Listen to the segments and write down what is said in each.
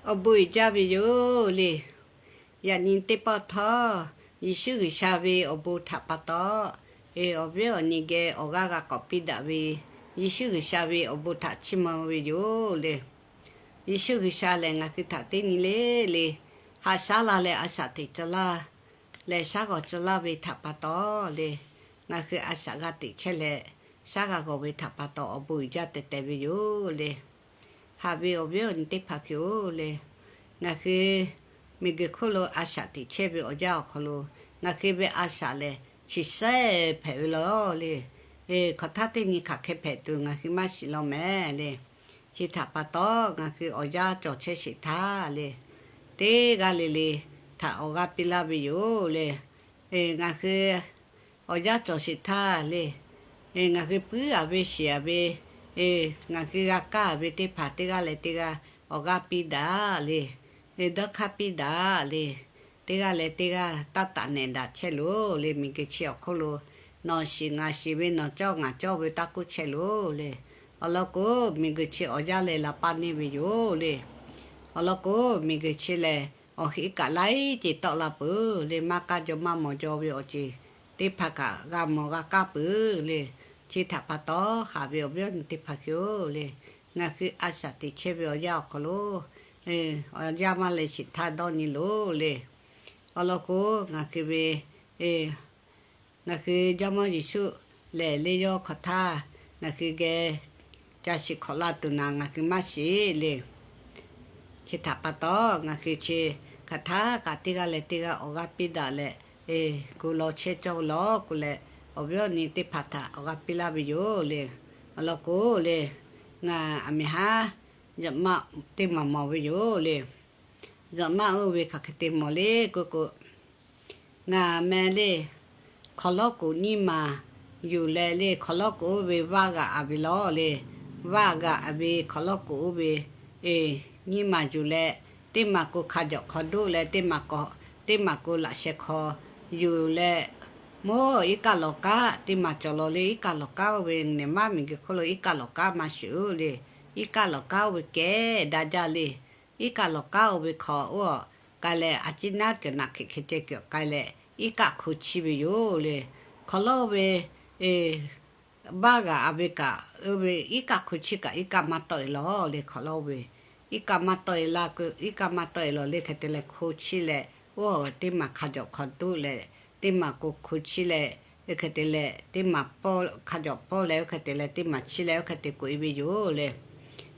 Awˬ bon uiˍ jaˇ ve yoˬ le. Yaꞈ nyi teˇ pawˆ htawˇ, Yeˍsuˆ G'uiˬsha ve awˬ bon htaꞈ pa taw, awˬ viˉ awˬ nyi geh awˬ g'aˇ g'a k'awꞈ piˇ daꞈ ve, Yeˍsuˆ G'uiˬsha ve awˬ bon htaꞈ chiˇ mvuh ve yoˬ le. Yeˍsuˆ G'uiˬsha lehˬ ngaˬ hui htaꞈ teˇ nyi le le, haꞈ shaˉ la leh a shaꞈ teꞈ tcuh laˇ leh shaˉ g'awˬ tcuh laˇ ve htaꞈ pa taw le, ngaˬ hui a shaꞈ g'a teꞈ chehˇ leh, shaˉ g'a g'awˬ ve htaꞈ pa taw awˬ bon uiˍ jaˇ teh teh ve yoˬ le. Haꞈ ve awˬ viˉ awˬ nyi teˇ hpaˍ hkiˬ-oˬ le, ngaˬ hui miˬguiˬ hk'oˆ lo a shaꞈ teꞈ chehˇ ve awˬ yanˇ awˬ hk'aw lo, ngaˬ hui ve a shaꞈ lehˬ chi sehˉ hpehꞈ ve law le. Hk'awꞈ htaˇ teˇ nyi hk'aˬ hk'e hpehꞈ tuˬ ngaˬ hui maˇ shiˍ law mehˍ le. Chi htaꞈ pa taw, ngaˬ hui awˬ yanˇ cawˬ chehˇ sheˍ htaˇ le, teˇ g'aˇ le le htaꞈ awˬ g'aˇ piˇ laˇ ve yoˬ le. Ngaˬ hui awˬ yanˇ cawˬ sheˍ htaˇ le, ngaˬ hui puiˉ-a ve shiˍ-a ve, ngaˬ hui g'a kaˇ ve teˇ hpaˍ teˇ g'aˇ leh teˇ g'aˇ awˬ g'aˇ piˇ daꞈ le, dawˇ hk'aˇ piˇ daꞈ le, teˇ g'aˇ leh teˇ g'aˇ taˇ taˍ nehˬ daꞈ chehˇ loˬ le. Miˬguiˬ chi awˬ hk'oˆ lo nawˬ shiˍ ngaˬ shiˍ ve, nawˬ cawˇ ngaˬ cawˇ ve taˇ k'oˆ chehˇ loˬ le. Awˬ lawn k'o, miˬguiˬ chi awˬ yanˇ leh la paˇ neˇ ve yoˬ le. Awˬ lawn k'o, miˬguiˬ chi lehˬ awˬ heˆ kaꞈ laiˉ ceuˬ tawˆ la peuˬ le. Maˇ kaˇ jaw maˇ mawˬ jaw ve awˬ ceuˬ teˇ hpaˍ kaꞈ g'a mawˬ g'a kaˇ peuˬ le. Chi htaꞈ pa taw, haꞈ ve awˬ viˉ awˬ nyi teˇ hpaˍ hkiˬ-oˬ le, ngaˬ hui a shaꞈ teꞈ chehˇ ve awˬ yanˇ awˬ hk'aw lo, awˬ yanˇ maˇ leh sheˍ htaˇ dawˇ nyi loˬ le. Awˬ lawn k'o, ngaˬ hui ve ngaˬ hui Jawˇmawˇ Yeˍsuˆ lehˬ le yawˇ hk'awꞈ htaˇ, ngaˬ hui geh ca shiˍ hk'awꞈ la tuˬ naˍ ngaˬ hui maˇ shiˍ le. Chi htaꞈ pa taw, ngaˬ hui chi hk'aˬ htaˇ kaꞈ teˇ g'aˇ leh teˇ g'aˇ awˬ g'aˇ piˇ daꞈ leh, gu law chehˇ cawˇ ve law k'oˆ leh, awˬ viˉ awˬ nyi teˇ hpaˍ htaꞈ awˬ g'aˇ piˇ laˇ ve yoˬ le. Awˬ lawn k'o le, ngaˬ aˬ miˍ haˉ zuhꞈ maˆ teˇ maˬ mawˬ ve yoˬ le. Zuhꞈ maˆ oˇ ve hk'aˬ hk'e te mawˬ le k'oˆ k'o, ngaˬ meh le, hk'awꞈ lawˉ k'oˍ nyiˇ maˬ yuˬ leh le, hk'awꞈ lawˉ k'oˍ oˇ ve vaˇ g'aꞈ-a ve law le. Vaˇ g'aꞈ-a ve hk'awꞈ lawˉ k'oˍ oˇ ve nyiˇ maˬ yuˬ leh, teˇ maˬ k'o hka jawꞈ hk'aw doˆ leh, teˇ maˬ k'o, teˇ maˬ k'o laꞈ sheh hk'aw yuˬ leh, mawˇ iˉ kaˆ lawˬ kaˉ teˇ maˬ cawˬ law le. Iˉ kaˆ lawˬ kaˉ oˇ ve nehˬ maˇ miˬguiˬ hk'oˆ lo iˉ kaˆ lawˬ kaˉ maˇ shuˍ le. Iˉ kaˆ lawˬ kaˉ oˇ ve kehˉ daꞈ jaˇ le. Iˉ kaˆ lawˬ kaˉ oˇ ve hk'aw oˇ k'ai leh, a ciˉ naˉ kuiˬ naꞈ hkiꞈ hkeh ceh kuiˬ k'ai leh, iˉ kaˆ hko chiˇ ve yoˬ le. Hk'awꞈ lawˉ oˇ ve vaˇ g'aꞈ-a ve kaꞈ, oˇ ve iˉ kaˆ hko chiˇ kaꞈ iˉ kaˆ maˇ tawˆ-e law le. Hk'awꞈ lawˉ oˇ ve iˉ kaˆ maˇ tawˆ-e la, iˉ kaˆ maˇ tawˆ-e law le. Hk'e te leh hko chiˇ leh, oˇ teˇ maˬ hka jawꞈ hk'aw doˆ leh, teˇ maˬ k'o hko chiˇ leh, oˇ hk'e te leh teˇ maˬ hka jawꞈ pawˇ leh, oˇ hk'e te leh teˇ maˬ chiˇ leh, oˇ hk'e te k'oꞈ-e ve yoˬ le.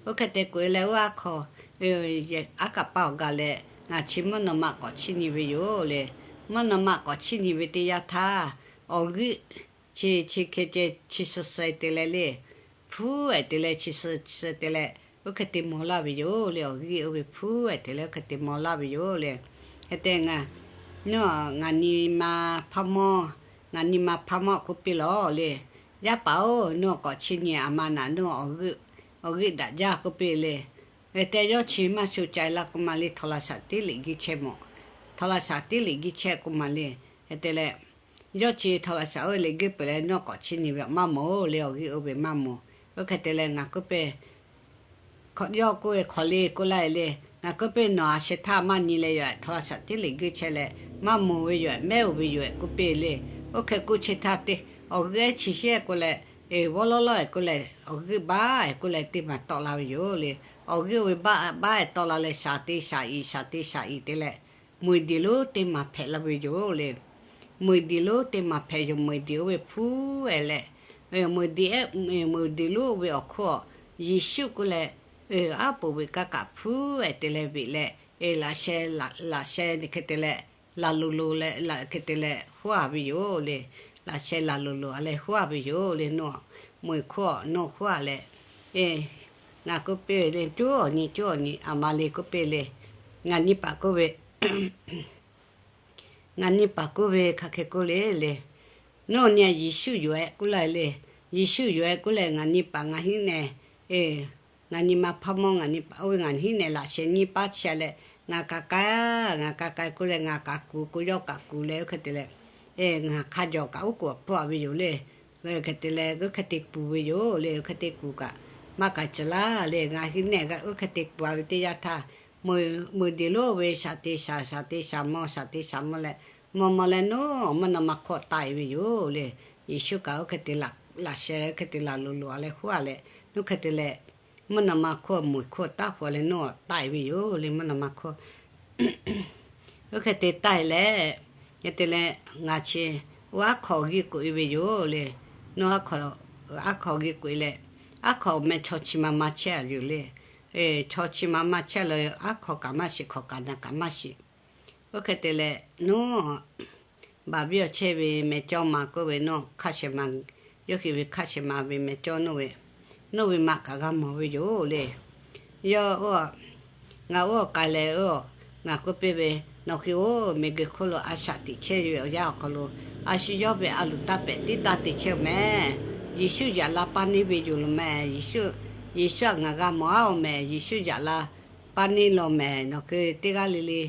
Oˇ hk'e te k'oꞈ-e leh, oˇ aˉ hk'aw aˉ kaˍ paˇ awˬ gaˬ leh, ngaˬ chi mvuhˇ naw ma k'awꞈ chiˇ nyi ve yoˬ le. Mvuhˇ naw ma k'awꞈ chiˇ nyi ve teˇ yanˇ htaˇ, awˬ g'euˆ chi chi hkeh ceh chi suh suh te leh le, hpuˉ-ehˍ te leh chi suh suh te leh, oˇ hk'e te maw laˇ ve yoˬ le. Awˬ g'euˆ oˇ ve hpuˉ-ehˍ te leh oˇ hk'e te maw laˇ ve yoˬ le. Hk'e te ngaˬ, nawˬ ngaˬ nyi ma hpaˇ mawˇ, ngaˬ nyi ma hpaˇ mawˇ k'oˆ piˇ law le. Yaˇ paˍ-oˬ, nawˬ k'awꞈ chiˇ nyi, aˬ ma naꞈ nawˬ awˬ g'euˆ daꞈ jaˇ k'oˆ piˇ le. Hk'e te yawˇ chi maˇ shu ca-e laˇ k'oˆ ma le. Htawꞈ laꞈ shaꞈ tiˉ liꞈ g'uiˇ chehˇ mawˬ. Htawꞈ laꞈ shaꞈ tiˉ liꞈ g'uiˇ chehˇ k'oˆ ma le. Hk'e te leh, yawˇ chi htawꞈ laꞈ shaꞈ oˇ ve liꞈ g'uiˇ peuˬ leh, nawˬ k'awꞈ chiˇ nyi ve maˇ mawˬ-oˬ le. Awˬ g'euˆ oˇ ve maˇ mawˬ. Oˇ hk'e te leh ngaˬ k'oˆ piˇ, yawˇ k'oˆ ve, hk'awꞈ le k'oˆ laˇ-e le. Ngaˬ k'oˆ piˇ, nawˬ a sheh htaˇ maˇ nyi leh yoˬ-ehˍ, htawꞈ laꞈ shaꞈ tiˉ liꞈ g'uiˇ chehˇ leh, maˇ mawˬ ve yoˬ-ehˍ, mehˉ-oˬ ve yoˬ-ehˍ k'oˆ piˇ le. Oˇ hk'e k'oˆ chi htaˇ te, awˬ g'euˆ-ehˉ chi shehˉ k'oˆ leh, eˬ vawˇ lawˇ lawˇ-ehˍ k'oˆ leh, awˬ g'euˆ baˆ-ehˍ k'oˆ leh teˇ maˬ tawˆ la ve yoˬ le. Awˬ g'euˆ oˇ ve baˆ baˆ-ehˍ tawˆ la leh, shaˍ te shaˍ iˍ shaˍ te shaˍ iˍ te leh, meuˬ diˬ lonˉ teˇ maˬ hpehꞈ la ve yoˬ le. Meuˬ diˬ lonˉ teˇ maˬ hpehꞈ yoˬ. Meuˬ diˬ oˇ ve hpuˉ-ehˍ leh, meuˬ diˬ, meuˬ diˬ lonˉ oˇ ve awˬ hk'oˆ a, Yeˍsuˆ k'oˆ leh, aˉ poˍ ve kaˇ kaꞈ hpuˉ-ehˍ te leh veꞈ leh, laꞈ sheh, laꞈ sheh hk'e te leh, laˬ loˍ loˍ leh hk'e te leh huˉ-a ve yoˬ le. Laꞈ sheh laˬ loˍ loˍ-a leh huˉ-a ve yoˬ le. Nawˬ meuˬ hk'oˆ a nawˬ huˉ-a leh, ngaˬ k'oˆ piˇ ve le, cuˉ awˬ nyi, cuˉ awˬ nyi, aˬ ma le k'oˆ piˇ le. Ngaˬ nyi paˍ k'oˆ ve, ngaˬ nyi paˍ k'oˆ ve hk'aˬ hk'e k'oˆ le le. Nawˬ nyi Yeˍsuˆ yoˬ-ehˍ k'oˆ laˇ le. Yeˍsuˆ yoˬ-ehˍ k'oˆ leh, ngaˬ nyi paˍ ngaˬ hinˉ neh, ngaˬ nyi ma hpaˇ mawˇ ngaˬ nyi paˍ oˇ ve ngaˬ hinˉ neh laꞈ sheh nyiˇ paˉ chi-a leh, ngaˬ kaꞈ k'ai, ngaˬ kaꞈ k'ai k'oˆ leh, ngaˬ kaꞈ kuˬ k'o yawˇ kaꞈ kuˬ leh, oˇ hk'e te leh, ngaˬ hk'a jawˬ kaꞈ oˉ k'oˍ pfuhˇ-a ve yoˬ le. Hk'e te leh oˇ hk'e te kuˬ ve yoˬ le. Oˇ hk'e te kuˬ kaꞈ maˇ k'ai tcuh laˇ le. Ngaˬ hinˉ neh g'a oˇ hk'e te kuˬ-a ve teˇ yanˇ htaˇ, muiˬ deˬ lonˉ ve shaˍ te shaˍ, shaˍ te shaˍ maw, shaˍ te shaˍ maw leh, maw maw leh nawˉ mvuhˇ naw ma hkawˇ taiˍ ve yoˬ le. Yeˍsuˆ kaꞈ oˇ hk'e te laꞈ sheh, oˇ hk'e te laˬ loꞈ loꞈ a leh huˉ a leh, oˇ hk'e te leh mvuhˇ naw ma hkawˇ muiˬ hkawˇ taˇ hpu leh nawˉ taiˍ ve yoˬ le, mvuhˇ naw ma hkawˇ. Oˇ hk'e te taiˍ leh, hk'e te leh ngaˬ chi oˇ aˉ hk'aw g'uiˇ k'oꞈ e ve yoˬ le. Nawˉ aˉ hk'aw g'uiˇ k'oꞈ e leh, aˉ hk'aw meh chaw chi ma ma chehˇ a yoˬ le. Chaw chi ma ma chehˇ leh aˉ hk'aw kaꞈ maˇ shiˍ, hk'aw kaꞈ na kaꞈ maˇ shiˍ. Oˇ hk'e te leh nawˉ baˬ viˇ awˬ chehˇ ve meh cawˇ ma k'oˆ ve nawˉ hk'aˇ shehˍ ma, yawˇ hui ve hk'aˇ shehˍ ma ve meh cawˇ nawˉ ve, nawˉ ve maꞈ kaꞈ g'a mawˬ ve yoˬ le. Yawˇ oˇ, ngaˬ oˇ k'ai leh oˇ, ngaˬ k'oˆ piˇ ve, nawˬ hui oˇ miˬguiˬ hk'oˆ lo a shaꞈ teꞈ chehˇ ve awˬ yanˇ awˬ hk'aw lo, a shu yawˇ ve a loˍ taˇ pehˍ tiˉ taˇ te chehˇ oˬ meh. Yeˍsuˆ yaꞈ la paˇ neˇ ve yoˬ lo meh. Yeˍsuˆ, Yeˍsuˆ aꞈ ngaˬ g'a mawˬ a oˬ meh. Yeˍsuˆ yaꞈ la paˇ neˇ law meh. Nawˬ hui teˇ g'aˇ le le,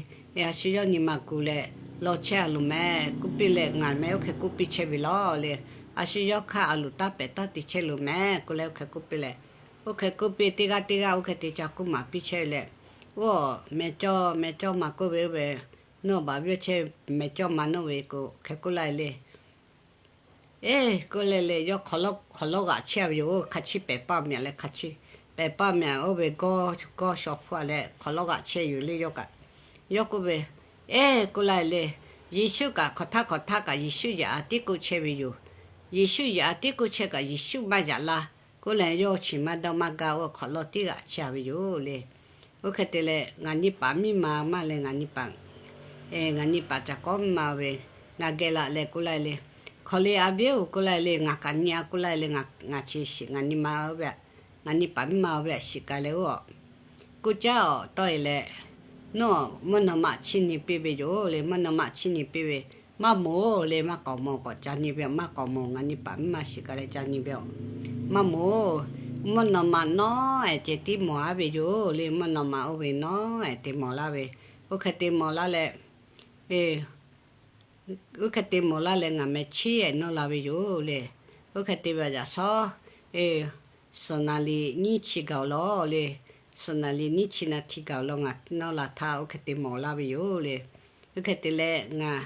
a shu yawˇ nyi ma kuˬ leh law chehˇ a loˬ meh k'oˆ piˇ leh, ngaˬ meh oˇ hk'e k'oˆ piˇ chehˇ ve law le. A shu yawˇ hk'aˇ a loˍ taˇ pehˍ taˇ te chehˇ loˬ meh k'oˆ leh oˇ hk'e k'oˆ piˇ leh, oˇ hk'e k'oˆ piˇ teˇ g'aˇ teˇ g'aˇ oˇ hk'e te ca k'oˆ maˍ piˇ chehˇ leh, oˇ meh cawˇ, meh cawˇ ma k'oˆ ve oˇ ve, nawˉ baˬ viˇ awˬ chehˇ meh cawˇ ma nawˉ ve k'o hk'e k'oˆ laˇ le. Eˬ, k'oˆ leh leh yawˇ hk'awꞈ lawˉ g'aꞈ chehˇ ve yoˬ. Hk'a chiˇ pehˍ paˇ myaꞈ leh hk'a chiˇ pehˍ paˇ myaꞈ oˇ ve gawˇ shaw hpfuhˇ a leh hk'awꞈ lawˉ g'aꞈ chehˇ yoˬ le yawˇ kaꞈ. Yawˇ k'oˆ ve, Eˬ, k'oˆ laˇ le, Yeˍsuˆ kaꞈ hk'aˬ htaˇ hk'aˬ htaˇ kaꞈ Yeˍsuˆ yaꞈ a tiˉ k'oˆ chehˇ ve yoˬ. Yeˍsuˆ yaꞈ a tiˉ k'oˆ chehˇ kaꞈ Yeˍsuˆ maˇ yaꞈ laˇ k'oˆ leh yawˇ chi maˇ dawˇ maˇ gaˇ oˇ hk'awꞈ lawˉ tiˉ g'aꞈ chehˇ ve yoˬ le. Oˇ hk'e te leh ngaˬ nyi paˍ miˇ ma maˇ leh ngaˬ nyi paˍ, ngaˬ nyi paˍ caˬ kawˉ maˇ ve, ngaˬ geh laꞈ leh k'oˆ laˇ le, Hk'aˬ le a viˉ-oˬ k'oˆ laˇ le, ngaˬ kaꞈ nyi a k'oˆ laˇ le, ngaˬ chi shiˍ ngaˬ nyi ma oˇ ve, ngaˬ nyi paˍ miˇ ma oˇ ve a shiˍ k'ai leh oˇ, kuˇ caˉ awˬ tawˆ e leh, nawˉ mvuhˇ naw ma chiˇ nyi piˇ ve yoˬ le. Mvuhˇ naw ma chiˇ nyi piˇ ve, maˇ moˍ le, maˇ k'awꞈ moˍ k'awꞈ ca nyi ve, maˇ k'awꞈ moˍ, ngaˬ nyi paˍ miˇ ma shiˍ k'ai leh ca nyi ve, maˇ moˍ. Mvuhˇ naw ma nawˉ ehˍ ceh tiˉ mawˬ a ve yoˬ le. Mvuhˇ naw ma oˇ ve nawˉ ehˍ te mawˬ laˇ ve, oˇ hk'e te mawˬ laˇ leh, oˇ hk'e te mawˬ laˇ leh ngaˬ meh chiˇ ehˍ nawˇ la ve yoˬ le. Oˇ hk'e te ve yaꞈ shawˉ, suhˍ naˍ liꞈ nyiˇ chi gaˬ awˬ lawn le, suhˍ naˍ liꞈ nyiˇ chi naˍ hti gaˬ awˬ lawn ngaˬ nawˇ la htaˇ oˇ hk'e te mawˬ laˇ ve yoˬ le. Oˇ hk'e te leh ngaˬ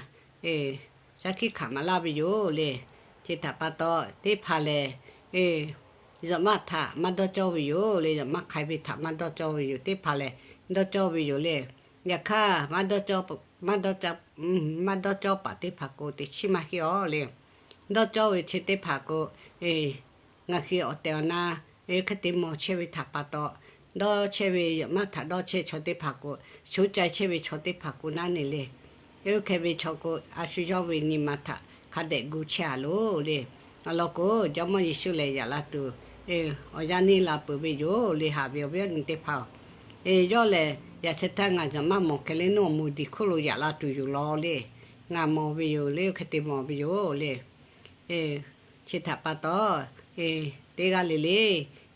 shaˉ hkiˆ hkanˍ maˍ laˇ ve yoˬ le. Chi htaꞈ pa taw teˇ hpaˍ lehˬ, yawˬ maˆ htaꞈ maˇ dawˇ cawˇ ve yoˬ le. Yawˬ maˆ hk'ai ve htaꞈ maˇ dawˇ cawˇ ve yoˬ. Teˇ hpaˍ lehˬ dawˇ cawˇ ve yoˬ le. Yaꞈ hk'aˇ, maˇ dawˇ cawˇ paˍ teˇ hpaˍ k'o teꞈ chiˉ maˇ heˆ awˬ le. Dawˇ cawˇ ve chi teˇ hpaˍ k'o, ngaˬ hui awˬ tehˬ awˬ na hk'e te mawˬ chehˇ ve htaꞈ pa taw, dawˇ chehˇ ve yawˬ maˆ htaꞈ dawˇ chehˇ chaw teˇ hpaˍ k'o, sho cai chehˇ ve chaw teˇ hpaˍ k'o naˉ ne le. Oˇ hk'e ve chaw k'o, a shu yawˇ ve nyi ma htaꞈ hk'a dehꞈ gu chehˇ a loˬ le. Awˬ lawn k'o, Jawˇmawˇ Yeˍsuˆ lehˬ yaꞈ la tuˬ, awˬ yanˇ neˇ la peuˬ ve yoˬ le. Haꞈ ve awˬ viˉ awˬ nyi teˇ hpaˍ-oˬ, yawˇ lehˬ yaꞈ sheh htaˇ ngaˬ yaꞈ maˇ mawˬ hkeh le, nawˬ mvuhˇ deˬ hk'oˆ lo yaꞈ la tuˬ yoˬ law le. Ngaˬ mawˬ ve yoˬ le. Oˇ hk'e te mawˬ ve yoˬ le. Chi htaꞈ pa taw, teˇ g'aˇ le le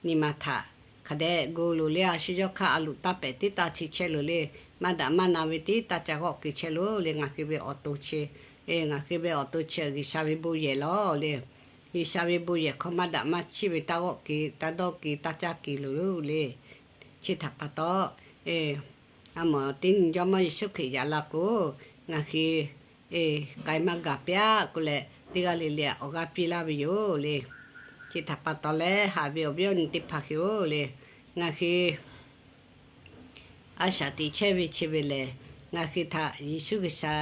nyi ma htaꞈ hk'a dehꞈ gu loˬ le. A shu yawˇ hk'aˇ a loˍ taˇ pehˍ tiˉ taˇ chi chehˇ loˬ le. Maˇ daꞈ maˇ na ve tiˉ taˇ ca g'awˆ keu chehˇ loˬ le. Ngaˬ hui ve awˬ to chi, ngaˬ hui ve awˬ to chi G'uiˬsha ve bon yehˬ lawˬ le. G'uiˬsha ve bon yehˬ hk'aw maˇ daꞈ maˇ chiˇ ve taˇ g'awˆ keu, taˇ dawˇ keu, taˇ caˇ keu loˬ le. Chi htaꞈ pa taw, a mawˬ teˇ nyi Jawˇmawˇ Yeˍsuˆ Hkriꞈ yaꞈ la k'o, ngaˬ hui k'ai maˇ gaˬ piˇ-aˆ k'oˆ leh, teˇ g'aˇ le le awˬ g'aˇ piˇ laˇ ve yoˬ le. Chi htaꞈ pa taw leh, haꞈ ve awˬ viˉ awˬ nyi teˇ hpaˍ hui-oˬ le, ngaˬ hui a shaꞈ teꞈ chehˇ ve chi ve lehˬ, ngaˬ hui htaꞈ Yeˍsuˆ G'uiˬsha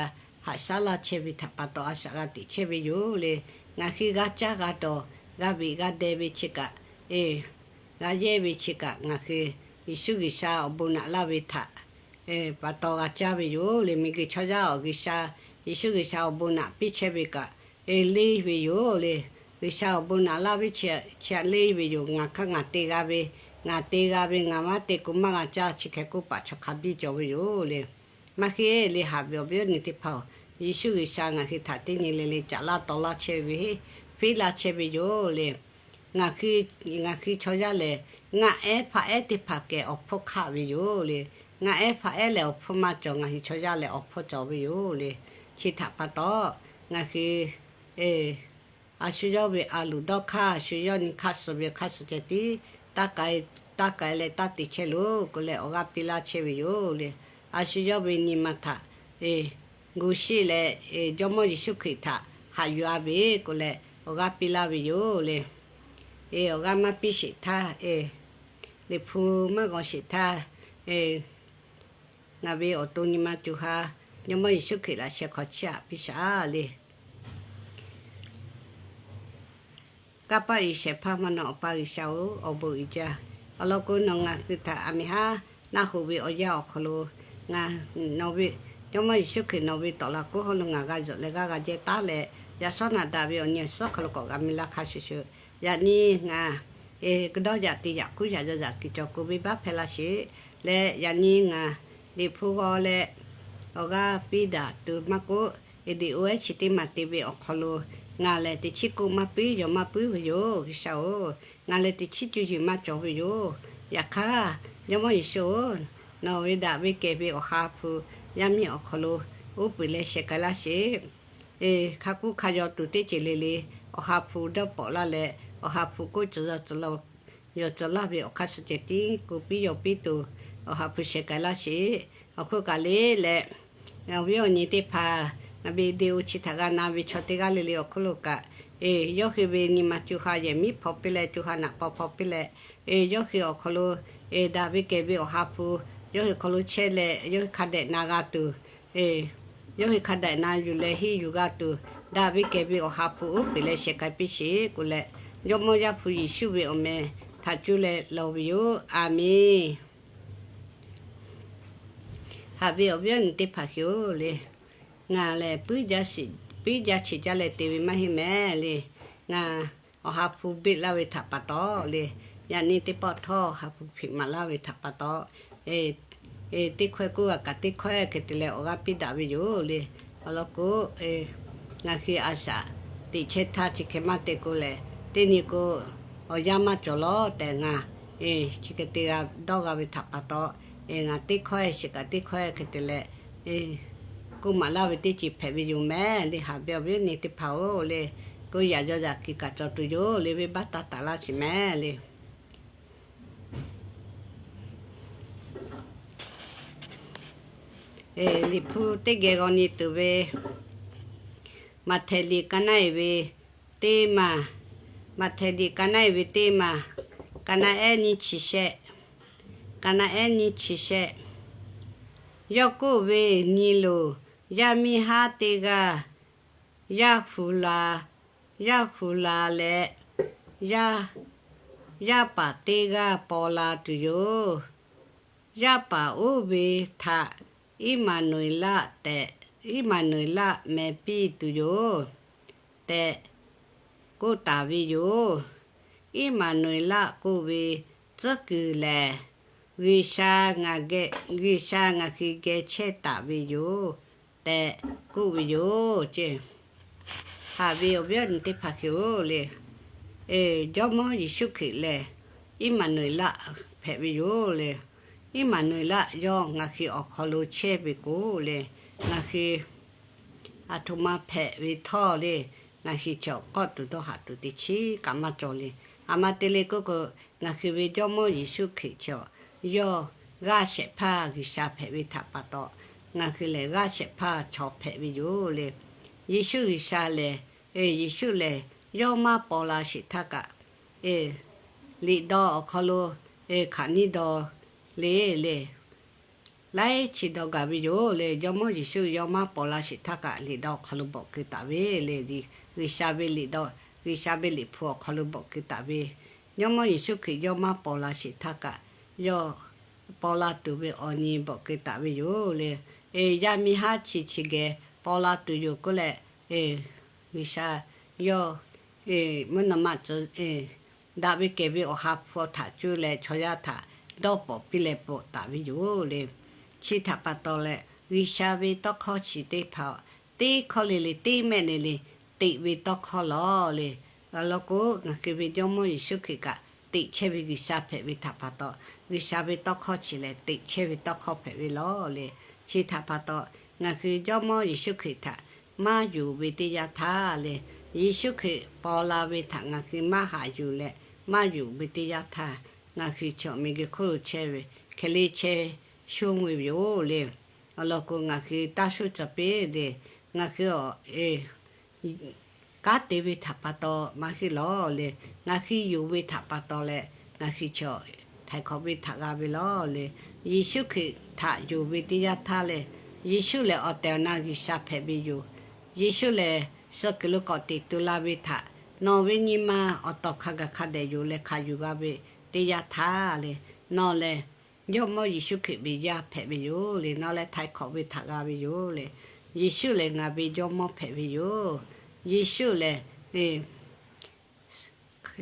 haꞈ shaˉ laˇ chehˇ ve htaꞈ pa taw a shaꞈ g'a teꞈ chehˇ ve yoˬ le. Ngaˬ hui g'a caˇ g'a dawˬ, g'a veꞈ g'a deh ve chi kaꞈ, g'a yehˇ ve chi kaꞈ, ngaˬ hui Yeˍsuˆ G'uiˬsha awˬ bon naꞈ laˇ ve htaꞈ pa taw g'a caˇ ve yoˬ le. Miˬguiˬ chaw yaˇ awˬ G'uiˬsha, Yeˍsuˆ G'uiˬsha awˬ bon naꞈ piˇ chehˇ ve kaꞈ, leˇ ve yoˬ le. G'uiˬsha awˬ bon naꞈ laˇ ve chi, chi htaꞈ leˇ ve yoˬ. Ngaˬ hk'aˇ ngaˬ te g'a ve, ngaˬ te g'a ve, ngaˬ maˇ te k'o maˇ g'a caˇ, chi hk'e k'oˆ paˍ chaw hk'a biˇ cawˬ ve yoˬ le. Maˇ heˆ le, haꞈ ve awˬ viˉ awˬ nyi teˇ hpaˍ-oˬ, Yeˍsuˆ G'uiˬsha ngaˬ hui htaꞈ teˇ nyi le le caꞈ laˇ taw laˇ chehˇ ve, fiˉ laˇ chehˇ ve yoˬ le. Ngaˬ hui, ngaˬ hui chaw yaˇ lehˬ, ngaˆ ehˉ hpaˆ ehˉ teˇ hpaˍ kehˬ awˬ hpfuhˇ hk'aˆ ve yoˬ le. Ngaˆ ehˉ hpaˆ ehˉ lehˬ awˬ hpfuhˇ maˇ cawˬ, ngaˬ hui chaw yaˇ lehˬ awˬ hpfuhˇ cawˬ ve yoˬ le. Chi htaꞈ pa taw, ngaˬ hui a shu yawˇ ve a loˍ dawˇ hk'aˇ, a shu yawˇ nyi hk'aˇ suh ve hk'aˇ suh ceh tiˉ taˇ k'ai taˇ k'ai leh taˇ te chehˇ loˬ k'oˆ leh awˬ g'aˇ piˇ laˇ chehˇ ve yoˬ le. A shu yawˇ ve nyi ma htaꞈ g'uˇ shiˆ leh Jawˇmawˇ Yeˍsuˆ Hkriꞈ htaꞈ haꞈ yuˬ-a ve k'oˆ leh awˬ g'aˇ piˇ laˇ ve yoˬ le. Awˬ g'aˇ maˇ piˇ sheˍ htaˇ, Liꞈ hpu maˇ g'aw sheˍ htaˇ, ngaˬ ve awˬ to nyi ma co ha Jawˇmawˇ Yeˍsuˆ Hkriꞈ laꞈ sheh hk'aw chiˇ aꞈ piˇ shaˍ le. Kanˇ paˆ uiˍ shehˍ hpaˇ maˇ naw Awˬ pa G'uiˬsha-oˬ, awˬ bon uiˍ jaˇ. Awˬ lawn k'o, nawˬ ngaˬ hui htaꞈ aˬ miˍ haˉ naˆ hoꞈ ve awˬ yanˇ awˬ hk'aw lo, ngaˬ, nawˬ ve, Jawˇmawˇ Yeˍsuˆ Hkriꞈ nawˬ ve tawˍ laꞈ k'oˆ hawˉ lo ngaˬ g'a zuhꞈ leh g'aˇ g'a jehˇ taˉ leh, yaꞈ shawˉ naꞈ daꞈ ve awˬ nyi awˬ suhˉ hk'aw lo k'awꞈ g'a mi laˇ hk'a shuˍ shuˍ, yaꞈ nyi ngaˬ k'o dawˇ yaꞈ te yaꞈ kuˉ yaꞈ yaw yaꞈ kuiˬ cawˬ k'o venˇbaˆ hpehˇ laˇ sheˍ leh, yaꞈ nyi ngaˬ Liꞈ hpu g'aw leh awˬ g'aˇ piˇ daꞈ tuˬ maˇ k'oˆ, eˍ deꞈ oˇ ehˉ chi teˇ maˬ te ve awˬ hk'aw lo ngaˬ lehˬ teꞈ chiˉ k'oˆ maˇ puiˉ yaw maˇ puiˉ ve yoˬ, G'uiˬsha-oˬ. Ngaˬ lehˬ teꞈ chiˉ cuˇ yiˍ maˇ cawˬ ve yoˬ. Yaꞈ hk'aˇ, Jawˇmawˇ Yeˍsuˆ-oˬ, nawˬ ve daꞈ ve kehˬ ve Awˬ ha hpu yaˇ miˇ awˬ hk'aw lo uˉ peunˍ leh sheh k'ai laˇ sheˍ. Hk'a k'oˆ hk'a yaw tuˬ teˇ ceuˬ le le, Awˬ ha hpu dawˇ pawꞈ laˇ leh, Awˬ ha hpu k'oˆ tcuh yaw tcuh laˇ ve awˬ hk'aˇ suh ceh tiˉ k'oˆ piˇ yaw piˇ tuˬ, Awˬ ha hpu sheh k'ai laˇ sheˍ. Awˬ hk'oˆ kaꞈ le leh, awˬ viˉ awˬ nyi teˇ hpaˍ, ngaˬ ve video chi htaꞈ g'a na ve chaw teˇ g'aˇ le le awˬ hk'oˆ lo kaꞈ, yawˇ hui ve nyi ma co ha yehˬ miˉ hpaw piˇ leh, co ha naꞈ paw hpaw piˇ leh, yawˇ hui awˬ hk'aw lo daꞈ ve kehˬ ve Awˬ ha hpu yawˇ hui hk'aw lo chehˇ leh, yawˇ hui hk'a dehꞈ na g'a tuˬ, yawˇ hui hk'a dehꞈ na yuˬ leh henˇ yuˬ g'a tuˬ, daꞈ ve kehˬ ve Awˬ ha hpu uˉ peunˍ leh sheh k'ai piˇ sheˍ k'oˆ leh, Jawˇmawˇ Yaˇ hpu Yeˍsuˆ ve awˬ meh htaꞈ cuˇ leh lawˬ ve yoˬ. Aˬmenˍ. Haꞈ ve awˬ viˉ awˬ nyi teˇ hpaˍ hui-oˬ le, ngaˬ lehˬ puiˉ jaˇ cheꞈ jaˇ leh te ve maˇ heˆ mehˍ le. Ngaˬ Awˬ ha hpu beˆ laˇ ve htaꞈ pa taw le, yaꞈ nyi teˇ pawˆ htawˇ Awˬ ha hpu hpeꞈ maˍ laˇ ve htaꞈ pa taw, teˇ hkawehˇ k'oˆ g'a kaꞈ teˇ hkawehˇ hk'e te leh awˬ g'aˇ piˇ daꞈ ve yoˬ le. Awˬ lawn k'o, ngaˬ hui a shaꞈ teꞈ chehˇ htaˇ chi hk'e maˇ te k'o lehˬ, teˇ nyi k'o awˬ yanˇ maˇ cawˬ lawˬ tehꞈ ngaˬ chi hk'e te g'a dawˇ g'a ve htaꞈ pa taw, ngaˬ teˇ hkawehˇ shiˍ kaꞈ teˇ hkawehˇ hk'e te leh k'oˆ maˍ laˇ ve teˇ ceuˬ hpehꞈ ve yoˬ mehˍ le. Haꞈ ve awˬ viˉ awˬ nyi teˇ hpaˍ-oˬ le, k'oˆ yaꞈ yaw yaꞈ kuiˬ kaꞈ cawˬ tuˬ yoˬ le, venˇbaˆ taˇ taˍ laˇ sheˍ mehˍ le. Liꞈ hpu teˇ geh g'aw nyi tuˬ ve, Maꞈhtehˍ liꞈ ka naˉ e ve teˇ maˬ, Maꞈhtehˍ liꞈ ka naˉ e ve teˇ maˬ, ka naˉ ehˉ nyiˇ chi shehˆ, ka naˉ ehˉ nyiˇ chi shehˆ. Yawˇ k'oˆ ve, Nyi loˬ, yaˇ miˇ haˉ teˇ g'aˇ yaˇ hu la, yaˇ hu la leh, yaˇ, yaˇ paˍ teˇ g'aˇ paw la tuˬ yoˬ. Yaˇ paˍ oˇ ve htaꞈ Iˉmaˍnuˍeˍlaˆ tehꞈ, Iˉmaˍnuˍeˍlaˆ meh piˇ tuˬ yoˬ tehꞈ k'oˆ taˍ ve yoˬ. Iˉmaˍnuˍeˍlaˆ k'oˆ ve tcuhˉ kuiˬ lehˬ, G'uiˬsha, G'uiˬsha ngaˬ hui geh chehˇ taˍ ve yoˬ tehꞈ k'oˆ ve yoˬ ce. Haꞈ ve awˬ viˉ awˬ nyi teˇ hpaˍ hui-oˬ le, Jawˇmawˇ Yeˍsuˆ Hkriꞈ lehˬ Iˉmaˍnuˍeˍlaˆ hpehꞈ ve yoˬ le. Iˉmaˍnuˍeˍlaˆ yawˇ ngaˬ hui awˬ hk'aw lo chehˇ ve k'o le, ngaˬ hui aˬ htoꞈ ma hpehꞈ ve htawˇ le, ngaˬ hui chaw kawˆ tuˬ dawˇ haꞈ tuˬ teˇ chiˉ kaꞈ maˇ cawˬ le. Aˬ ma te le k'oˆ k'o, ngaˬ hui ve Jawˇmawˇ Yeˍsuˆ Hkriꞈ chaw yawˇ g'aˇ shehˍ hpaˇ G'uiˬsha hpehꞈ ve htaꞈ pa taw, ngaˬ hui lehˬ g'aˇ shehˍ hpaˇ chaw hpehꞈ ve yoˬ le. Yeˍsuˆ G'uiˬsha lehˬ, Yeˍsuˆ lehˬ yawˇ maˇ paw la sheˍ htaˇ kaꞈ, liꞈ dawˇ awˬ hk'aw lo hk'aˬ nyiˇ dawˇ le le, laiˉ chi dawˇ gaˬ ve yoˬ le. Jawˇmawˇ Yeˍsuˆ yawˇ maˇ paw la sheˍ htaˇ kaꞈ liꞈ dawˇ awˬ hk'aw lo bawꞈ keu taˍ ve le. G'uiˬsha ve liꞈ dawˇ, G'uiˬsha ve liꞈ hpu awˬ hk'aw lo bawꞈ keu taˍ ve, Jawˇmawˇ Yeˍsuˆ Hkriꞈ yawˇ maˇ paw la sheˍ htaˇ kaꞈ yawˇ paw la tuˬ ve awˬ nyi bawꞈ keu taˍ ve yoˬ le. Yaˇ miˇ haˉ chi chi geh paw la tuˬ yoˬ k'oˆ leh, G'uiˬsha yawˇ mvuhˇ naw ma tcuh daꞈ ve kehˬ ve Awˬ ha hpu htaꞈ cuˇ leh chaw yaˇ htaꞈ dawˇ pawˍ piˇ leh bvuhꞈ taˍ ve yoˬ le. Chi htaꞈ pa taw leh, G'uiˬsha ve tawˇ hkawˇ chi teˇ hpaˍ teˇ hkawˇ le le, teˇ mehˆ le le, teꞈ ve tawˇ hkawˇ lawˬ le. Awˬ lawn k'o, ngaˬ hui ve Jawˇmawˇ Yeˍsuˆ Hkriꞈ kaꞈ teꞈ chehˇ ve G'uiˬsha hpehꞈ ve htaꞈ pa taw, G'uiˬsha ve tawˇ hkawˇ chi lehˬ teꞈ chehˇ ve tawˇ hkawˇ hpehꞈ ve lawˬ le. Chi htaꞈ pa taw, ngaˬ hui Jawˇmawˇ Yeˍsuˆ Hkriꞈ htaꞈ maˇ yonˍ ve teˇ yanˇ htaˇ le, Yeˍsuˆ Hkriꞈ paw la ve htaꞈ ngaˬ hui maˇ haꞈ yuˬ leh maˇ yonˍ ve teˇ yanˇ htaˇ, ngaˬ hui chaw miˬguiˬ hk'oˆ lo chehˇ ve hkeh le chehˇ shonˇ ve yoˬ le. Awˬ lawn k'o, ngaˬ hui taˇ shuˉ caˬ piˇ le. Ngaˬ hui awˬ kanˉ te ve htaꞈ pa taw maˇ heˆ lawˬ le. Ngaˬ hui yonˍ ve htaꞈ pa taw leh, ngaˬ hui chaw htaiˍ hk'awꞈ ve htaꞈ g'a ve lawˬ le. Yeˍsuˆ Hkriꞈ htaꞈ yonˍ ve teˇ yanˇ htaˇ lehˬ, Yeˍsuˆ lehˬ awˬ tehˬ awˬ na G'uiˬsha hpehꞈ ve yoˬ. Yeˍsuˆ lehˬ suh kuiˬ lo k'awꞈ teꞈ tu la ve htaꞈ nawˬ ve nyi ma awˬ tawˍ hk'a gaˬ hk'a dehꞈ yonˍ leh hkanˍ yuˬ g'a ve teˇ yanˇ htaˇ le, nawˬ lehˬ Jawˇmawˇ Yeˍsuˆ Hkriꞈ ve yaˇ hpehꞈ ve yoˬ le. Nawˬ lehˬ htaiˍ hk'awꞈ ve htaꞈ g'a ve yoˬ le. Yeˍsuˆ lehˬ ngaˬ ve Jawˇmawˇ hpehꞈ ve yoˬ. Yeˍsuˆ lehˬ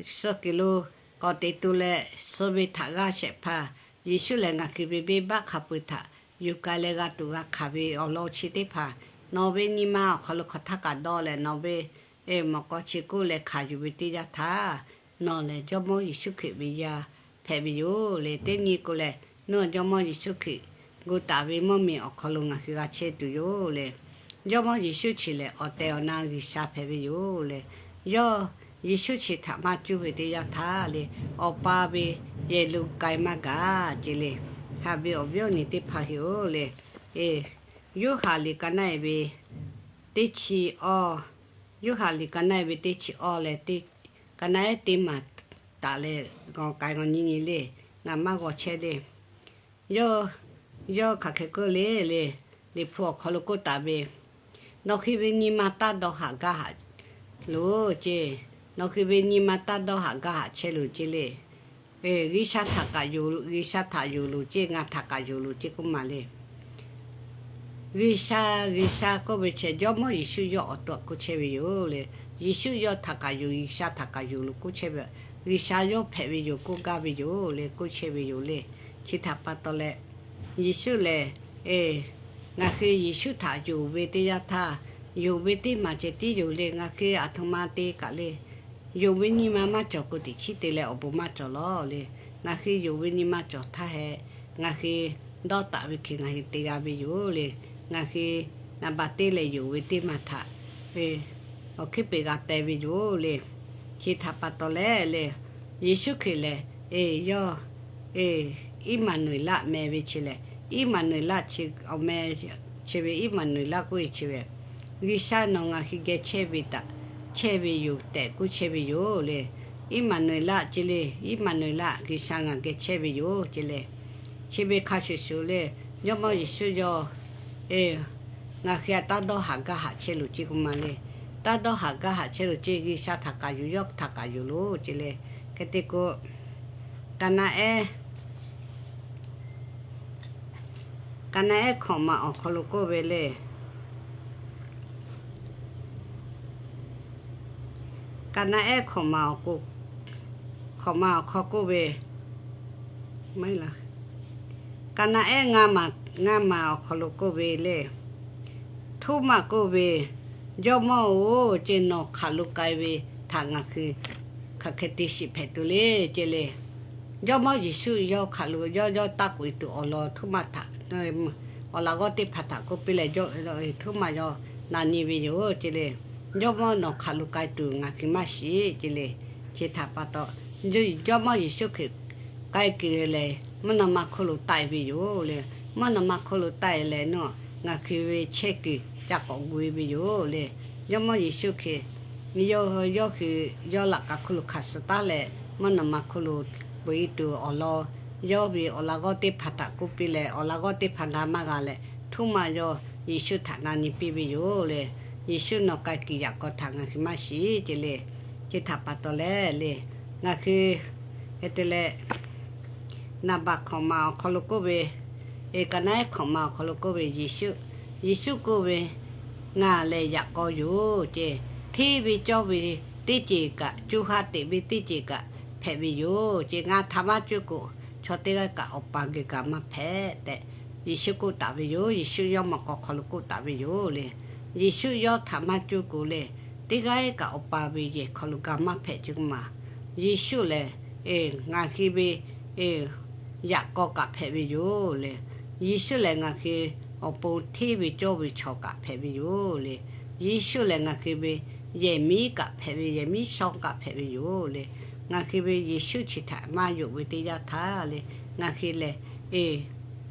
suh kuiˬ lo k'awꞈ teꞈ tu leh suh ve htaꞈ g'aˇ shehˍ hpaˇ, Yeˍsuˆ lehˬ ngaˬ hui ve venˇbaˆ hk'a peu-eˬ htaꞈ yuˬ k'ai leh g'a tuꞈ g'a hkanˍ ve awˬ lawn chi teˇ hpaˍ, nawˬ ve nyi ma awˬ hk'aw lo hk'aˬ htaˇ kaꞈ dawˇ leh nawˬ ve mawꞈ k'aw chi k'oˆ leh hkanˍ yuˬ ve teˇ yanˇ htaˇ, nawˬ lehˬ Jawˇmawˇ Yeˍsuˆ Hkriꞈ ve yaˇ hpehꞈ ve yoˬ le. Teˇ nyi k'o lehˬ, nawˬ Jawˇmawˇ Yeˍsuˆ Hkriꞈ gu taˍ ve mvuhˇmiˬ awˬ hk'aw lo ngaˬ hui g'a chehˇ tuˬ yoˬ le. Jawˇmawˇ Yeˍsuˆ chi lehˬ awˬ tehˬ awˬ na G'uiˬsha hpehꞈ ve yoˬ le. Yawˇ Yeˍsuˆ chi htaꞈ maˇ cuˇ ve teˇ yanˇ htaˇ le, Awˬ pa ve yehˬ lo k'ai maˇ gaˬ ce le. Haꞈ ve awˬ viˉ awˬ nyi teˇ hpaˍ heꞈ-oˬ le, Yoˇhanˬ liꞈ ka naˆ-e ve teˇ chi awˇ, Yoˇhanˬ liꞈ ka naˆ-e ve teˇ chi awˇ leh, ka naˆ-ehˉ teˇ maˬ taˍ leh, g'aw k'ai g'aw nyi nyi le, ngaˬ maˇ g'aw chehˇ le. Yawˇ, yawˇ hk'aˬ hk'e k'oˆ le le, Liꞈ hpu awˬ hk'aw lo k'oˆ taˍ ve, Nawˬ hui ve nyi ma taˇ dawˇ haꞈ gaˇ haꞈ loˬ ce. Nawˬ hui ve nyi ma taˇ dawˇ haꞈ gaˇ haꞈ chehˇ loˬ ce le. G'uiˬsha htaꞈ kaꞈ yonˍ, G'uiˬsha htaꞈ yonˍ loˬ ce, ngaˬ htaꞈ kaꞈ yonˍ loˬ ce k'oˆ maˬ le. G'uiˬsha, G'uiˬsha k'oˆ ve chi Jawˇmawˇ Yeˍsuˆ yawˇ awˬ to k'oˆ chehˇ ve yoˬ le. Yeˍsuˆ yawˇ htaꞈ kaꞈ yonˍ, G'uiˬsha htaꞈ kaꞈ yonˍ loˬ k'oˆ chehˇ ve, G'uiˬsha yawˇ hpehꞈ ve yoˬ k'oˆ gaˇ ve yoˬ le, k'oˆ chehˇ ve yoˬ le. Chi htaꞈ pa taw leh, Yeˍsuˆ lehˬ, ngaˬ hui Yeˍsuˆ htaꞈ yonˍ ve teˇ yanˇ htaˇ, yonˍ ve teˇ maˬ ceh tiˉ yoˬ le. Ngaˬ hui aˬ htoꞈ ma te kaꞈ le, yonˍ ve nyi ma maˇ cawˬ k'o, teꞈ chiˉ te leh awˬ bon maˇ cawˬ lawˬ le. Ngaˬ hui yonˍ ve nyi ma cawˬ htaˇ hehꞈ, ngaˬ hui dawˇ taˍ ve hk'e ngaˬ hui te g'a ve yoˬ le. Ngaˬ hui naˍ baˬ teˇ leh yonˍ ve teˇ maˬ htaꞈ awˬ hkiˉ peꞈ g'a teh ve yoˬ le. Chi htaꞈ pa taw leh le, Yeˍsuˆ Hkriꞈ lehˬ, yawˇ Iˉmaˍnuˍeˍlaˆ meh ve chi lehˬ, Iˉmaˍnuˍeˍlaˆ chi awˬ meh chi ve Iˉmaˍnuˍeˍlaˆ k'oˆ ve chi ve, G'uiˬsha nawˬ ngaˬ hui geh chehˇ ve htaꞈ, chehˇ ve yoˬ tehꞈ k'oˆ chehˇ ve yoˬ le. Iˉmaˍnuˍeˍlaˆ ce le, Iˉmaˍnuˍeˍlaˆ G'uiˬsha ngaˬ geh chehˇ ve yoˬ ce le. Chi ve hk'a shuˍ shuˍ le, Jawˇmawˇ Yeˍsuˆ yawˇ ngaˬ hui htaꞈ taˇ dawˇ haꞈ gaˇ haꞈ chehˇ loˬ ce k'oˆ maˬ le. Taˇ dawˇ haꞈ gaˇ haꞈ chehˇ loˬ ce, G'uiˬsha htaꞈ kaꞈ yonˍ, yawˇ htaꞈ kaꞈ yonˍ loˬ ce le. Hk'e te k'o, ka naˆ ehˉ, ka naˆ ehˉ hkawꞈ maˬ awˬ hk'aw lo k'oˆ ve le. Ka naˆ ehˉ hkawꞈ maˬ awˬ hk'aw k'oˆ ve, ka naˆ ehˉ ngaˇ maˬ awˬ hk'aw lo k'oˆ ve le. Htoˉmaꞈ k'oˆ ve, Jawˇmawˇ-oˬ, ce nawˬ hk'aˬ lo k'ai ve htaꞈ ngaˬ hui hk'aˬ hk'e te shiˍ hpehꞈ tuˬ le ce le. Jawˇmawˇ Yeˍsuˆ yawˇ hk'aˬ lo yawˇ yawˇ taˇ k'oꞈ e tuˬ awˬ lawn Htoˉmaꞈ htaꞈ, awˬ laꞈ g'awˇ teˇ hpaˍ htaꞈ k'oˆ piˇ leh, Htoˉmaꞈ yawˇ na nyi ve yoˬ ce le. Jawˇmawˇ nawˬ hk'aˬ lo k'ai tuˬ ngaˬ hui maˇ shiˍ ce le. Chi htaꞈ pa taw, Jawˇmawˇ Yeˍsuˆ Hkriꞈ k'ai kuiˬ lehˬ, mvuhˇ naw ma hk'oˆ lo taˆ e ve yoˬ le. Mvuhˇ naw ma hk'oˆ lo taˆ e leh nawˬ ngaˬ hui ve chehˇ kuiˬ ca k'awꞈ gu e ve yoˬ le. Jawˇmawˇ Yeˍsuˆ Hkriꞈ yawˇ hui yawˇ laꞈ ka hk'oˆ lo hkanˍ suh taˉ leh, mvuhˇ naw ma hk'oˆ lo peuˬ e tuˬ awˬ lawn, yawˇ ve awˬ laꞈ g'awˇ teˇ hpaˍ htaꞈ k'oˆ piˇ leh, awˬ laꞈ g'awˇ teˇ hpaˍ g'a maˇ g'a leh, Htoˉmaꞈ yawˇ Yeˍsuˆ htaꞈ na nyi piˇ ve yoˬ le. Yeˍsuˆ nawˬ k'ai kuiˬ yaꞈ k'aw htaꞈ ngaˬ hui maˇ shiˍ ce le. Chi htaꞈ pa taw leh le, ngaˬ hui hk'e te leh, naˍ baˬ hkawꞈ maˬ awˬ hk'aw lo k'oˆ ve, ka naˆ ehˉ hkawꞈ maˬ awˬ hk'aw lo k'oˆ ve, Yeˍsuˆ k'oˆ ve, Ngaˬ lehˬ yaꞈ k'aw yoˬ ce. Hteˇ ve cawˇ ve teˇ ceuˬ kaꞈ, co ha teꞈ ve teˇ ceuˬ kaꞈ hpehꞈ ve yoˬ ce. Ngaˬ htaꞈ maˇ cuˇ k'o, chaw teˇ g'aˇ kaꞈ Awˬ pa geh ga maˇ hpehꞈ tehꞈ, Yeˍsuˆ k'oˆ taˍ ve yoˬ. Yeˍsuˆ yawˇ mawꞈ k'aw hk'aw lo k'oˆ taˍ ve yoˬ le. Yeˍsuˆ yawˇ htaꞈ maˇ cuˇ k'o le, teˇ g'aˇ kaꞈ Awˬ pa ve yehˬ hk'aw lo ga maˇ hpehꞈ ce k'oˆ maˬ. Yeˍsuˆ lehˬ ngaˬ hui ve yaꞈ k'aw kaꞈ hpehꞈ ve yoˬ le. Yeˍsuˆ lehˬ ngaˬ hui awˬ pon hteˇ ve cawˇ ve chaw kaꞈ hpehꞈ ve yoˬ le. Yeˍsuˆ lehˬ ngaˬ hui ve yehˬ miˉ kaꞈ hpehꞈ ve, yehˬ miˉ shawˉ kaꞈ hpehꞈ ve yoˬ le. ngaˬ hui ve Yeˍsuˆ chi htaꞈ maˇ yonˍ ve teˇ yanˇ htaˇ le, ngaˬ hui lehˬ, e,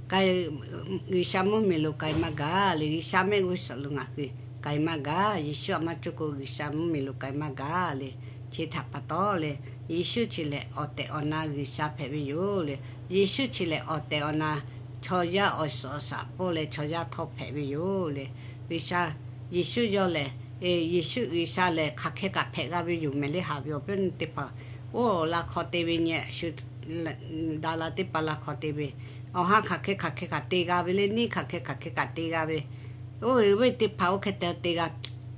G'uiˬsha mvuhˇmiˬ lo k'ai maˇ gaˬ le, G'uiˬsha mehˆ g'uˇ suhˍ lo ngaˬ hui k'ai maˇ gaˬ. Yeˍsuˆ a maˇ cawˇ k'o G'uiˬsha mvuhˇmiˬ lo k'ai maˇ gaˬ le. Chi htaꞈ pa taw le, Yeˍsuˆ chi lehˬ awˬ tehˬ awˬ na G'uiˬsha hpehꞈ ve yoˬ le. Yeˍsuˆ chi lehˬ awˬ tehˬ awˬ na chaw yaˇ awˬ suhˍ awˬ shaˍ pawˇ leh chaw yaˇ htawˇ hpehꞈ ve yoˬ le. G'uiˬsha, Yeˍsuˆ yawˇ lehˬ, Yeˍsuˆ G'uiˬsha lehˬ hk'aˬ hk'e kaꞈ hpehꞈ g'a ve yoˬ mehˍ le. Haꞈ ve awˬ viˉ awˬ nyi teˇ hpaˍ, oˇ la hk'aw te ve nyi shu daꞈ la teˇ hpaˍ la hk'aw te ve, awˬ ha hk'aˬ hk'e hk'aˬ hk'e kaꞈ te g'a ve le, neˇ hk'aˬ hk'e hk'aˬ hk'e kaꞈ te g'a ve, oˇ ve teˇ hpaˍ oˇ hk'e te g'a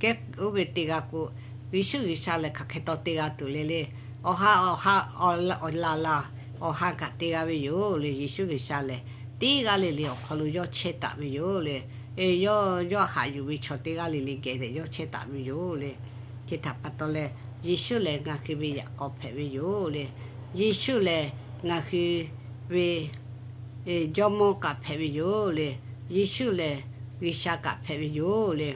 kehˉ, oˇ ve te g'a k'o, Yeˍsuˆ G'uiˬsha lehˬ hk'aˬ hk'e taw te g'a tuˬ le le. Awˬ ha awˬ ha, awˬ laˬ laˬ awˬ ha kaꞈ te g'a ve yoˬ le. Yeˍsuˆ G'uiˬsha lehˬ teˇ g'aˇ le le awˬ hk'aw lo yawˇ chehˇ taˍ ve yoˬ le. Yawˇ, yawˇ haꞈ yuˬ ve chaw teˇ g'aˇ le le geh leh yawˇ chehˇ taˍ ve yoˬ le. Chi htaꞈ pa taw leh, Yeˍsuˆ lehˬ ngaˬ hui ve yaꞈ k'aw hpehꞈ ve yoˬ le. Yeˍsuˆ lehˬ ngaˬ hui ve Jawˇmawˇ kaꞈ hpehꞈ ve yoˬ le. Yeˍsuˆ lehˬ G'uiˬsha kaꞈ hpehꞈ ve yoˬ le.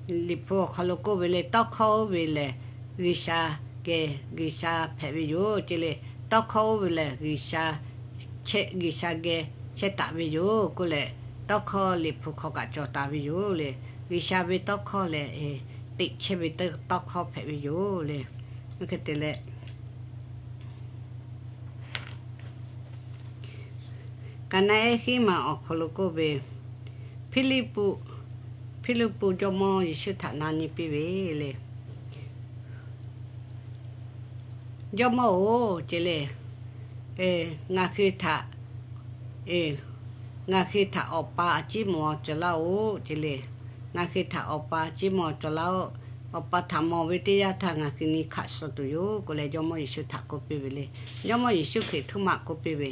Liꞈ hpu awˬ hk'aw lo k'oˆ ve le, tawˇ hkawˇ oˇ ve lehˬ G'uiˬsha geh G'uiˬsha hpehꞈ ve yoˬ ce le. Tawˇ hkawˇ oˇ ve lehˬ G'uiˬsha, G'uiˬsha geh chehˇ taˍ ve yoˬ k'oˆ leh, tawˇ hkawˇ Liꞈ hpu hk'aw kaꞈ cawˬ taˍ ve yoˬ le. G'uiˬsha ve tawˇ hkawˇ lehˬ teꞈ chehˇ ve tawˇ hkawˇ hpehꞈ ve yoˬ le. Oˇ hk'e te leh, Kaˍnaˆ ehˉ hiˉ ma awˬ hk'aw lo k'oˆ ve, Hpiˇliˇpuˆ, Hpiˇliˇpuˆ Jawˇmawˇ Yeˍsuˆ htaꞈ na nyi piˇ ve le, Jawˇmawˇ-oˬ ce le, ngaˬ hui htaꞈ, ngaˬ hui htaꞈ Awˬ pa a ciˉ mawˬ cawˬ laˇ-oˆ ce le. Ngaˬ hui htaꞈ Awˬ pa a ciˉ mawˬ cawˬ laˇ-oˆ. Awˬ pa htaꞈ mawˬ ve teˇ yanˇ htaˇ ngaˬ hui nyi hkaꞈ suh tuˬ yoˬ k'oˆ leh Jawˇmawˇ Yeˍsuˆ htaꞈ k'oˆ piˇ ve le. Jawˇmawˇ Yeˍsuˆ Hkriꞈ htoˇ maꞈ k'oˆ piˇ ve,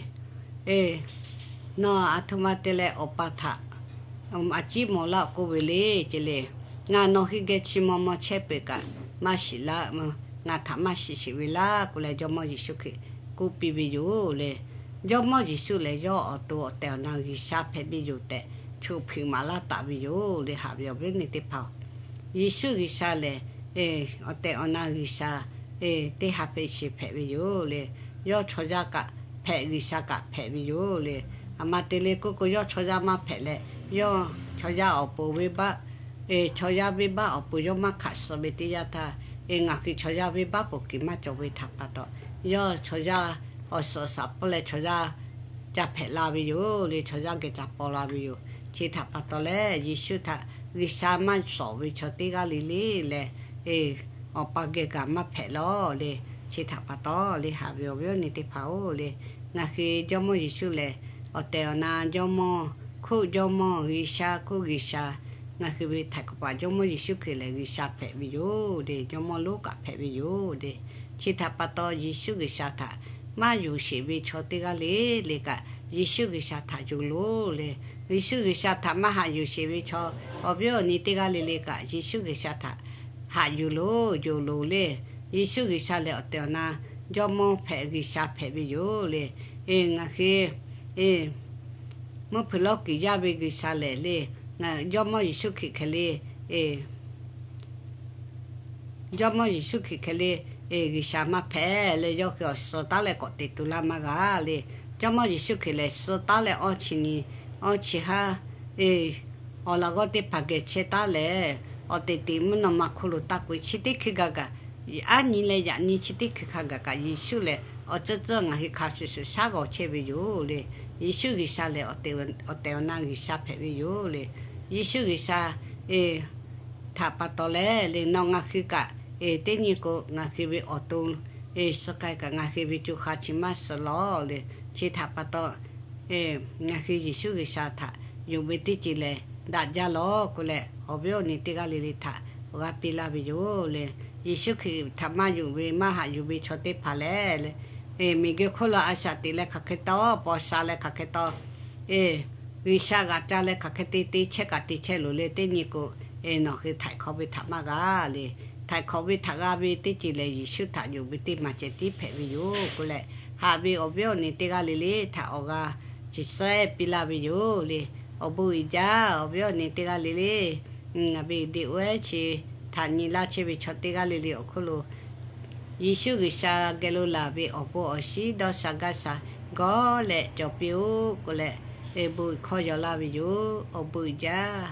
Nawˬ aˬ htoꞈ ma te leh Awˬ pa htaꞈ a ciˉ mawˬ laˇ k'oˆ ve le ce le. Ngaˬ nawˬ hui geh chi maw maw chehˇ peuˬ kaꞈ maˇ shiˍ laˇ, ngaˬ htaꞈ maˇ shiˍ sheˍ ve laˇ k'oˆ leh Jawˇmawˇ Yeˍsuˆ Hkriꞈ k'oˆ piˇ ve yoˬ le. Jawˇmawˇ Yeˍsuˆ lehˬ yawˇ awˬ to awˬ tehˬ awˬ na G'uiˬsha hpehꞈ ve yoˬ tehꞈ choˬ hpeꞈ maˍ laˇ taˍ ve yoˬ le. Haꞈ ve awˬ viˉ awˬ nyi teˇ hpaˍ-oˬ, Yeˍsuˆ G'uiˬsha lehˬ awˬ tehˬ awˬ na G'uiˬsha teˇ ha hpeꞈ sheˍ hpehꞈ ve yoˬ le. Yawˇ chaw yaˇ kaꞈ hpehꞈ, G'uiˬsha kaꞈ hpehꞈ ve yoˬ le. Aˬ ma te le k'oˆ k'o, yawˇ chaw yaˇ maˇ hpehꞈ leh, yawˇ chaw yaˇ awˬ pon venˇbaˆ, chaw yaˇ venˇbaˆ awˬ pon yawˇ maˇ hk'aꞈ suh ve teˇ yanˇ htaˇ, ngaˬ hui chaw yaˇ venˇbaˆ pon kiˬ maˇ cawˬ ve htaꞈ pa taw, yawˇ chaw yaˇ awˬ suhˍ awˬ shaˍ pawˇ leh chaw yaˇ ca hpehꞈ la ve yoˬ le. Chaw yaˇ geh ca paw la ve yoˬ. Chi htaꞈ pa taw leh, Yeˍsuˆ htaꞈ G'uiˬsha maˇ shawˍ ve chaw teˇ g'aˇ le le leh, Awˬ pa geh kaꞈ maˇ hpehꞈ lawˬ le. Chi htaꞈ pa taw le, haꞈ ve awˬ viˉ awˬ nyi teˇ hpaˍ-oˬ le, ngaˬ hui Jawˇmawˇ Yeˍsuˆ lehˬ awˬ tehˬ awˬ na Jawˇmawˇ, hkuˆ Jawˇmawˇ, G'uiˬsha hkuˆ G'uiˬsha, ngaˬ hui ve htaiˍ hk'awꞈ paˍ Jawˇmawˇ Yeˍsuˆ Hkriꞈ lehˬ G'uiˬsha hpehꞈ ve yoˬ le. Jawˇmawˇ lonˉ kaꞈ hpehꞈ ve yoˬ le. Chi htaꞈ pa taw, Yeˍsuˆ G'uiˬsha htaꞈ maˇ yonˍ sheˍ ve chaw teˇ g'aˇ le le kaꞈ, Yeˍsuˆ G'uiˬsha htaꞈ yonˍ loˬ le. Yeˍsuˆ G'uiˬsha htaꞈ maˇ haꞈ yonˍ sheˍ ve chaw awˬ viˉ awˬ nyi teˇ g'aˇ le le kaꞈ, Yeˍsuˆ G'uiˬsha htaꞈ haꞈ yuˬ loˬ, yonˍ loˬ le. Yeˍsuˆ G'uiˬsha lehˬ awˬ tehˬ awˬ na Jawˇmawˇ hpehꞈ G'uiˬsha hpehꞈ ve yoˬ le. Ngaˬ hui mvuhˇ hpeuꞈ lawˇ kiˬ yaˇ ve G'uiˬsha lehˬ le, Jawˇmawˇ Yeˍsuˆ Hkriꞈ hk'e le, Jawˇmawˇ Yeˍsuˆ Hkriꞈ hk'e le G'uiˬsha maˇ hpehꞈ leh, yawˇ hui awˬ suh taˉ leh k'awꞈ teꞈ tu laˇ maˇ g'a le. Jawˇmawˇ Yeˍsuˆ Hkriꞈ lehˬ suh taˉ leh awˇ chi nyi, awˇ chi haˉ, awˬ laꞈ g'awˇ teˇ hpaˍ geh chehˇ taˉ leh, awˬ teꞈ teꞈ mvuhˇ naw ma hk'oˆ lo taˇ k'oꞈ-e, chi teˇ hkui gaˬ kaꞈ, aˉ nyi leh yaꞈ nyi chi teˇ hkui hk'a gaˬ kaꞈ, Yeˍsuˆ lehˬ awˬ tcuhˇ tcuhˇ ngaˬ hui hk'a shuˍ shuˍ shaˉ g'awˬ chehˇ ve yoˬ le. Yeˍsuˆ G'uiˬsha lehˬ awˬ tehˬ awˬ na G'uiˬsha hpehꞈ ve yoˬ le. Yeˍsuˆ G'uiˬsha htaꞈ pa taw leh le, nawˬ ngaˬ hui kaꞈ teˇ nyi k'o ngaˬ hui ve awˬ to suh k'ai kaꞈ ngaˬ hui ve co ha chi maˇ suh lawˬ le. Chi htaꞈ pa taw ngaˬ hui Yeˍsuˆ G'uiˬsha htaꞈ yonˍ ve teˇ ceuˬ lehˬ daꞈ jaˇ lawˬ k'oˆ leh, awˬ viˉ awˬ nyi teˇ g'aˇ le le htaꞈ awˬ g'aˇ piˇ laˇ ve yoˬ le. Yeˍsuˆ Hkriꞈ htaꞈ maˇ yonˍ ve maˇ haꞈ yuˬ ve chaw teˇ hpaˍ lehˬ, miˬguiˬ hk'oˆ lo a shaꞈ teꞈ leh hk'aˬ hk'e taw, paw sha leh hk'aˬ hk'e taw, G'uiˬsha g'aꞈ ca leh hk'aˬ hk'e te te chehˇ kaꞈ te chehˇ loˬ le. Teˇ nyi k'o, nawˬ hui htaiˍ hk'awꞈ ve htaꞈ maˇ g'a le. Htaiˍ hk'awꞈ ve htaꞈ g'a ve teˇ ceuˬ lehˬ, Yeˍsuˆ htaꞈ yonˍ ve teˇ maˬ ceh tiˉ hpehꞈ ve yoˬ k'oˆ leh, haꞈ ve awˬ viˉ awˬ nyi teˇ g'aˇ le le htaꞈ awˬ g'a chi suhˉ piˇ laˇ ve yoˬ le. Awˬ bon uiˍ jaˇ, awˬ viˉ awˬ nyi teˇ g'aˇ le le, ngaˬ ve de oˇ ehˉ chi htaꞈ nyi laˇ chehˇ ve chaw teˇ g'aˇ le le awˬ hk'oˆ lo Yeˍsuˆ G'uiˬsha geh lo laˬ ve awˬ bon awˬ shinˉ dawˇ sha gaˇ sha gawˇ leh cawˬ piˇ-oˆ k'oˆ leh, bon hkawˇ yaw laˇ ve yoˬ. Awˬ bon uiˍ jaˇ.